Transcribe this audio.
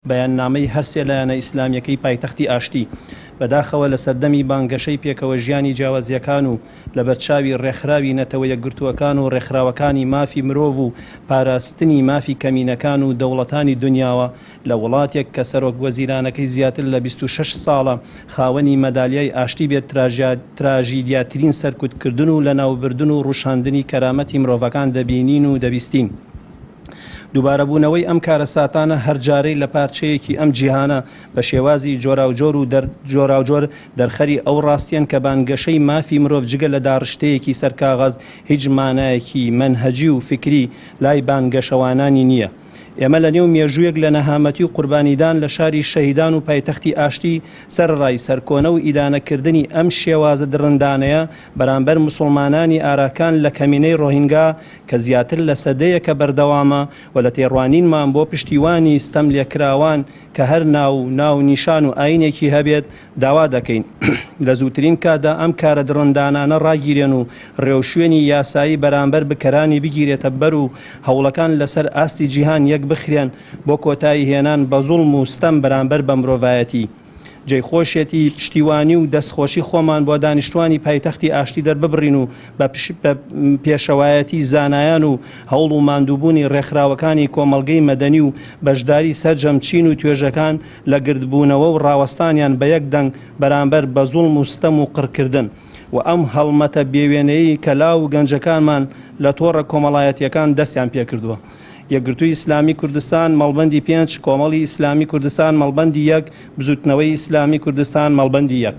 بەیاننامەی هەرسێ لایەنە ئیسلامیەکەی پایتەختی ئاشتی، بەداخەوە لە سەردەمی بانگەشەی پێکەوەژیانی جیاوازیەکان و لەبەرچاوی ڕێکخراوی نەتەوە یەکگرتووەکان و ڕێکخراوەکانی مافی مرۆڤ و پاراستنی مافی کەمینەکان و دەوڵەتانی دونیاوە لە وڵاتێک کە سەرۆک وەزیرانەکەی زیاتر لە 26 ساڵە خاوەنی مەدالیای ئاشتی بێت تراژیدیاترین سەرکوتکردن و لەناوبردن و ڕوشاندنی کەرامەتی مرۆڤەکان دەبینین و دەبیستین. دووبارەبوونەوەی ئەم کارەساتانە هەر جارەی لە پارچەیەکی ئەم جیهانە بە شێوازی جۆراوجۆر و جۆراوجۆر دەرخەری ئەو ڕاستیەن کە بانگەشەی مافی مرۆڤ جگە لە داڕشتەیەکی سەر کاغەز هیچ مانایەکی مەنهەجی و فیکری لای بانگەشەوانانی نییە. ئێمە لە نێو مێژوویەک لە نەهامەتی و قوربانیدان لە شاری شەهیدان و پایتەختی ئاشتی سەرەڕای سەرکۆنە و ئیدانەکردنی ئەم شێوازە دڕندانەیە بەرامبەر موسوڵمانانی ئاراکان لە کەمینەی ڕۆهینگا کە زیاتر لە سەدەیەکە بەردەوامە و لە تێڕوانینمان بۆ پشتیوانی ستەملێکراوان کە هەر ناو و ناونیشان و ئاینێکی هەبێت داوا دەکەین لە زووترین کاتدا ئەم کارە دڕندانانە ڕاگیرێن و ڕێوشوێنی یاسایی بەرامبەر بکەرانی بگیرێتە بەر و هەوڵەکان لەسەر ئاستی جیهان یەکبخرێن بۆ کۆتایی هێنان بە زوڵم و ستەم بەرامبەر بە مرۆڤایەتی. جێی خۆشیەتی پشتیوانی و دەستخۆشی خۆمان بۆ دانیشتوانی پایتەختی ئاشتی دەرببڕین و بە پێشەوایەتی زانایان و هەوڵ و ماندووبوونی ڕێکخراوەکانی کۆمەڵگەی مەدەنی و بەشداری سەرجەم چین و توێژەکان لە گردبوونەوە و ڕاوەستانیان بە یەک دەنگ بەرامبەر بە زوڵم و ستەم و قڕکردن و ئەم هەڵمەتە بێوێنەیەی کە لاو و گەنجەکانمان لە تۆڕە کۆمەڵایەتییەکان دەستیان پێکردووە. یەکگرتووی ئیسلامی کوردستان مەڵبەندی پێنج، کۆمەڵی ئیسلامی کوردستان مەڵبەندی یەک، بزووتنەوەی ئیسلامی کوردستان مەڵبەندی یەک.